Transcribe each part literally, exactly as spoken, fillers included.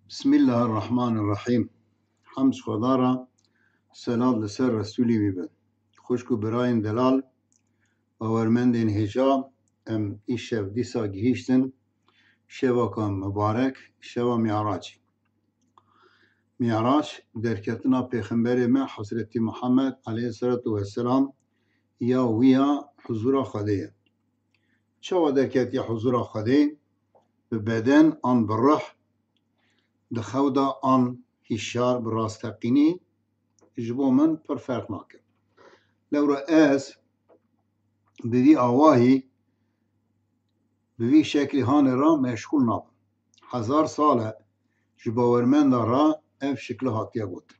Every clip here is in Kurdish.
Bismillahirrahmanirrahîm. Hemd ji Xweda re, selat li ser Resûlê wî be. Xwişk û birayên delal, bawermendên hêja, em îşev dîsa gihîştin şevaka mibarek, şeva Mi'racê. Mi'rac, derketina Pêxemberê me Hezretî Muhammed aleyhisselatu vesselam ya wî ya huzura Xwedê ye. Çawa derketiye huzura Xwedê? Bi beden an bi ruh, di xew de an hişyar, bi rasteqînî, ji bo min pir ferq nake. Lewra ez bi vî awahî, bi vî şeklî hanê re meşxûl nabim. Hezar sal e ji bawermenda re ev şikli hatiye gotin.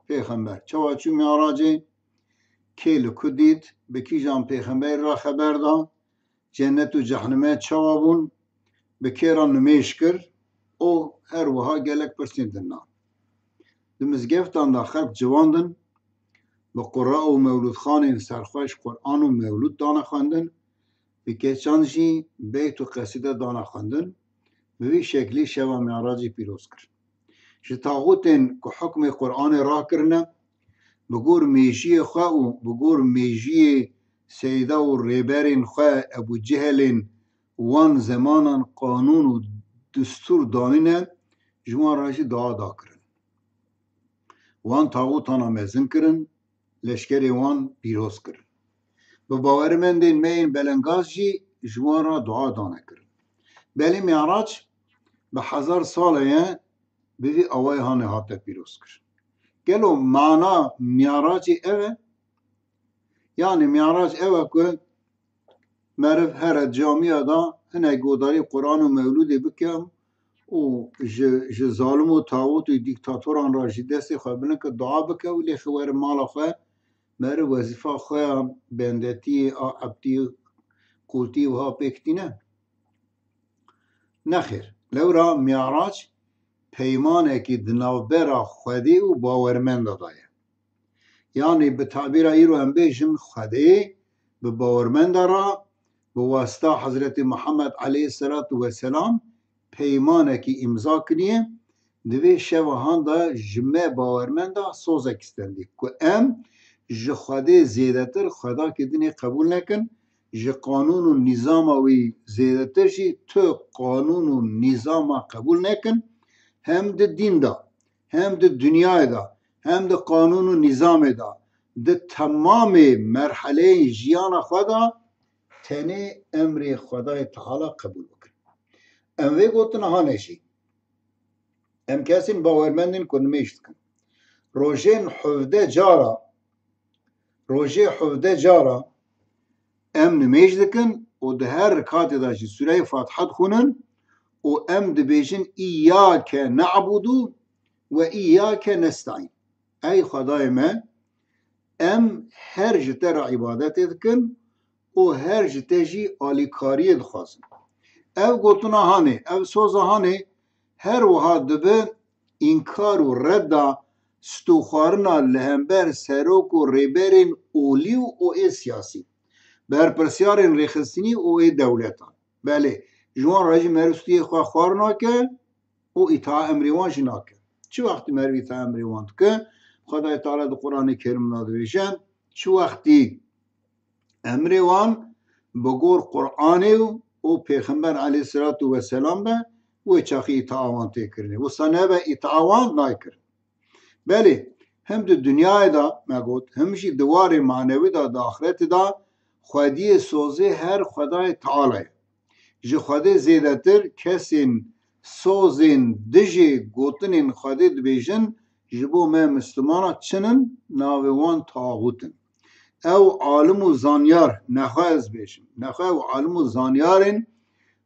Pêxember çawa çû Mi'racê, kê li ku dît, bi kîjan pêxemberî re xeber da, cennet û cehnime çawa bûn, bi kê re nimêj kir û her wiha gelek pirsên din nan. Di mizgeftan de xelk civandin, bi qura û mewlûdxanên serxweş Quran û mewlûd dane xwendin, bi keçan jî beyt û qesîde dane xwendin, bi vî şeklî şeva Mi'racê pîroz kir. Ji taxûtên ku hukmê Quranê rakirine, bi gor mêjiyê xwe û bi gor mêjiyê seyda û rêberên xwe Ebû Cehelên wan zemanan qanûn û distûr danîne, ji wan re jî dua dakirin. Wan taxûtana mezin kirin, leşkerê wan pîroz kirin. Bi bawermendên me yên belengaz jî ji wan re dua dane kirin. Belê Mi'rac bi hezar sale ye bi vî awayê hanê hate pîroz kir. Gelo mana Mi'racê ev e? Yanî Mi'rac ew e ku meriv here camiya de hinek godarî Quran û mewlûdê bike û ji, ji zalim û tawût û dîktatoran re jî destê xwe bilind ke dua bike û lê xwe were mala xwe, meriv wezîfa xwe ya bendetiyê, a ebdî, qûltî wiha pêk tîne? Nexêr. Lewra Mi'rac peymanekî di navbera Xwedê û bawermenda de ye. Yanî bi tabîra îro em bêjin Xwedê bi bawermenda re bi wasita Hezretî Muhammed aleyhisselatu vesselam peymanekî îmza kiriye, di vê şeva han de ji me bawermenda sozek stendî ku em ji Xwedê zêdetir Xwedakê dinê qebûl nekin, ji qanûn û nîzama wî zêdetir jî tu qanûn û nîzama qebûl nekin, hem di dîn de, hem di dinyayê de, hem di qanûn û nîzamê de, di temamê merheleyên jiyana xwe de tenê emrê Xwedayê Teala qebûl bikin. Em vê gotina hanê jî. Em kesên bawermend in ku nimêj dikin. Rojên hevdeh cara, rojê hevdeh cara em nimêj dikin û di her rikatê de jî Sûreyê Fatiha dixwînin û em dibêjin, "Îyake ne'budu ve îyake nesta'în." Ey Xwedayê me, em her ji te re îbadetê dikin û her ji te jî alîkariyê dixwazin. Ev gotina hanê, ev soza hanê her wiha dibe înkar û redda stûxwarina li hember serok û rêberên olî û ê siyasî, berpirsyarên rêxistinî û ê dewletan. Belê, ji wan re jî meriv stûyê xwe xwar nake û îtaa emrê wan jî nake. Çi wextî meriv îtaa emrê wan dike? Xwedayê Teala di Quranê Kerim de dibêje, çi wextî emrê wan bi gor Quranê û, û Pêxember aleyhisselatu vesselam be, wê çaxî îtaa wan tê kirinê. Wisa nebe îtaa wan nayê kirin. Belê, him di dinyayê de me got, him jî di warê manewî de, di axretê de xwediyê sozê her Xwedayê Teala ye. Ji Xwedê zêdetir kesên sozên dijê gotinên Xwedê dibêjin, ji bo me Mislimana çin in, navê wan taxût in. Ew alim û zanyar, nexwe ez bêjim, nexwe ew alim û zanyarên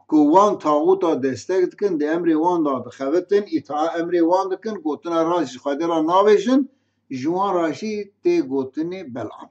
ku wan taxûta destek dikin, di emrê wan de dixebitin, îtaa emrê wan dikin, gotina rast ji Xwedê re nabêjin, ji wan re jî tê gotinê Bel'am.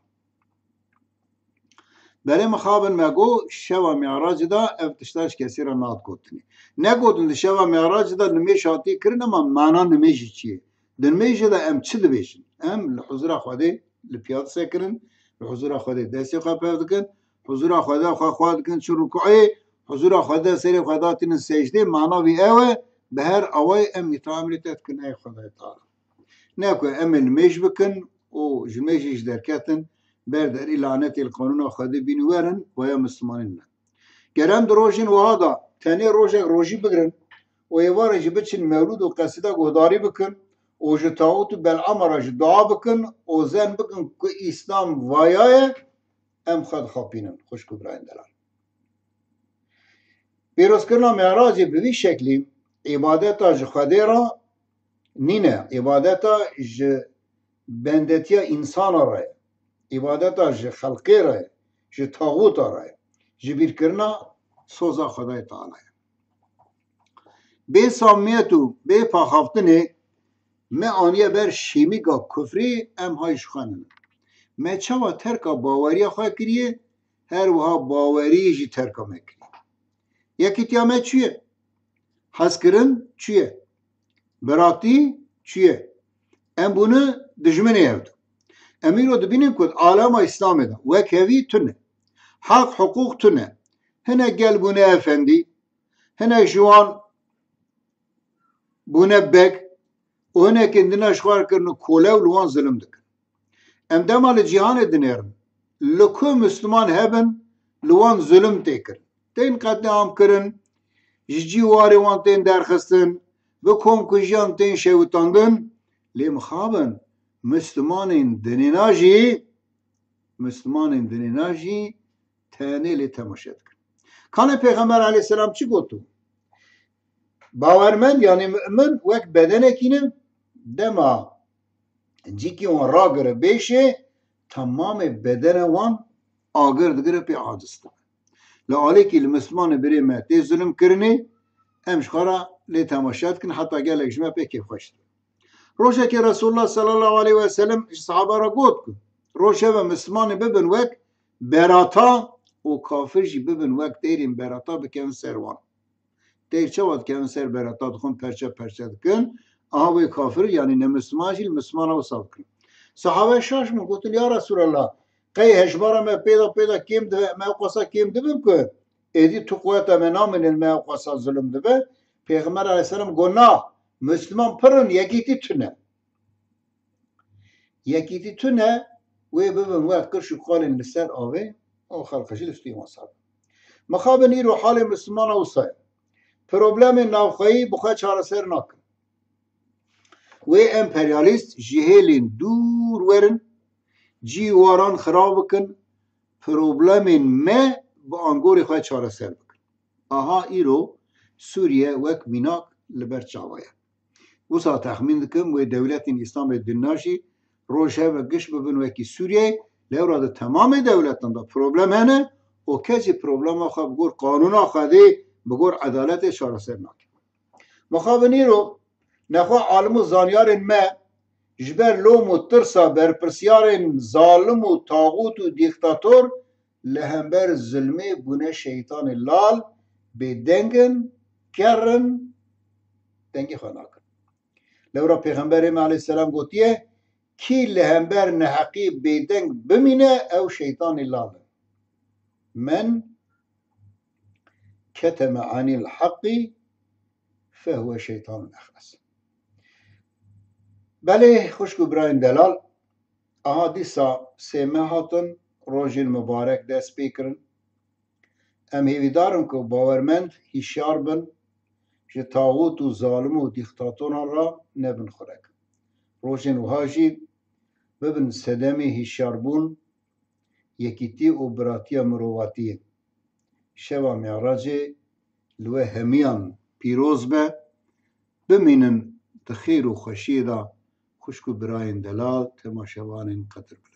Belê mixabin me got, şeva Mi'racê de ev tişta ji kesî re nat gotinê. Negotin di şeva Mi'racê de nimêj hatiye kirin, ema mana nimêjê çi ye? Di nimêjê de em çi dibêjin? Em li huzura Xwedê li piya disekirin, li huzura Xwedê destê xwe pev dikin, huzura Xwedê xwe xwe dikin çi rukûê, huzura Xwedê serê xwe datînin secdê, mana wî ew e, Bi her awayê em îtîamê te dikin ey Xwedayê Teala. Ne ku em ê nimêj bikin û ji nimêjê jî derketin, ber derî lanetê li qanûna Xwedê bîn û werin, waya Mislimanî ne. Ger em di rojên wiha de tenê rojek rojî bigirin û êvarê jî biçin mewlûd û qesîda guhdarî bikin û ji taxût û Bel'ama re jî dua bikin û zen bikin ku Îslam vaya ye, em xwe dixapînin, xwişk û birayên delal. Pîrozkirina Mi'racê bi vî şeklî îbadeta ji Xwedê re nîne, îbadeta ji bendetiya însana re ye, îbadeta ji xelqê re ye, ji taxûta re ye, ji bîrkirina soza Xwedayê Teala ye. Bê samiyet û bê paxaftinê me aniye ber şêmîka kufrî, em hay ji xwe nînin. Me çawa terka baweriya xwe kiriye, her wiha baweriyê jî terka me kiriye. Yekîtiya me çi ye? Hezkirin çi ye? Biratî çi ye? Em bûne dijminê hevdu. Em îro dibînin ku di alema Îslamê de wekhevî tune. Heq, hiqûq tune. Hinek gel bûne efendî, hinek ji wan bûne beg û hinekên din ji xwe re kirine kole û li wan zulm dikin. Em dema li cîhanê dinêrin, li ku Misliman hebin, li wan zulm tê kirin. Tên qetliam kirin, ji cî warê wan tên derxistin, bi komkujiyan tên şewitandin, lê mixabin, Mislimanên dinêna jî, Mislimanên dinêna jî tenê lê temaşe dikin. Kanê Pêxember aleyhisselam çi gotu? Bawermend, yanî mu'min, wek bedenekî ne, dema cîkî wan ragire bêşê, temamê bedene wan agir digire, pê aciz dibe. Li alîkî li Mislimanê birê me tê zulm kirinê, em ji xwe re lê temaşe dikin, heta gelek ji me pê kêfxweş dibe. Rojekê Resulullah sallallahu aleyhi ve sellem ji sahaba re got ku, rojeve Mislimanê bibin wek berata û kafir jî bibin wek têrên berata, bikevin ser wan. Têr çawa dikevin ser berata, dixwin perçe perçe dikin. Aha wê kafir, yanî ne Misliman jî li Mislimana wisa bikin. Sahabe şaş bûn, gotin, ya Resulallah, qey hejmara me pê de pê de kêm dibe, me ewqasa kêm dibin ku êdî tu quweta me namînin, me ewqasa zulm dibe. Pêxember aleyhisselam got, na, Misliman pir in, yekîtî tune. Yekîtî tune, wê bibin wek qirş û qalên li ser avê û xelqê jî li stûyê wan ser. Mixabin îro halê Mislimana wisa ye. Problemên navxweyî bi xwe çareser nakin. Wê emperyalîst ji hêlên dûr werin, cî waran xirab bikin, problemên me bi angorê xwe çareser bikin. Aha îro Sûriye wek mînak li ber çava ye. Wisa texmîn dikim wê dewletên Îslamê dinna jî rojeve giş bibin wekî Sûriyeyê, lewra di temamê dewletan de problem hene û kes jî problema xwe bi gor qanûna Xwedê, bi gor edaletê çareser nake. Mixabin îro nexwe alim û zanyarên me ji ber lom û tirsa berpirsiyarên zalim û taxût û dîktator li hember zilmê bûne şeytanê lal, bêdeng in, ker in, dengê xwe nakin. Lewra Pêxemberê me aleyhisselam gotiye, kî li hember neheqî bêdeng bimîne, ew şeytanê lal e. Men keteme anil haqqî fehuve şeytanun ehres. Belê, xwişk û birayên delal, aha dîsa sê meh hatin, rojên mibarek dest pê kirin. Em hêvîdar in ku bawermend hişyar bin, ji taxût û zalim û dîktatoran re nebin xurek. Rojên wiha jî bibin sedemê hişyarbûn, yekîtî û biratiya mirovatiyê. Şeva Mi'racê li we hemiyan pîroz be, bimînin di xêr û xweşiyê de, xwişk û birayên delal, temaşevanên qedirqîm.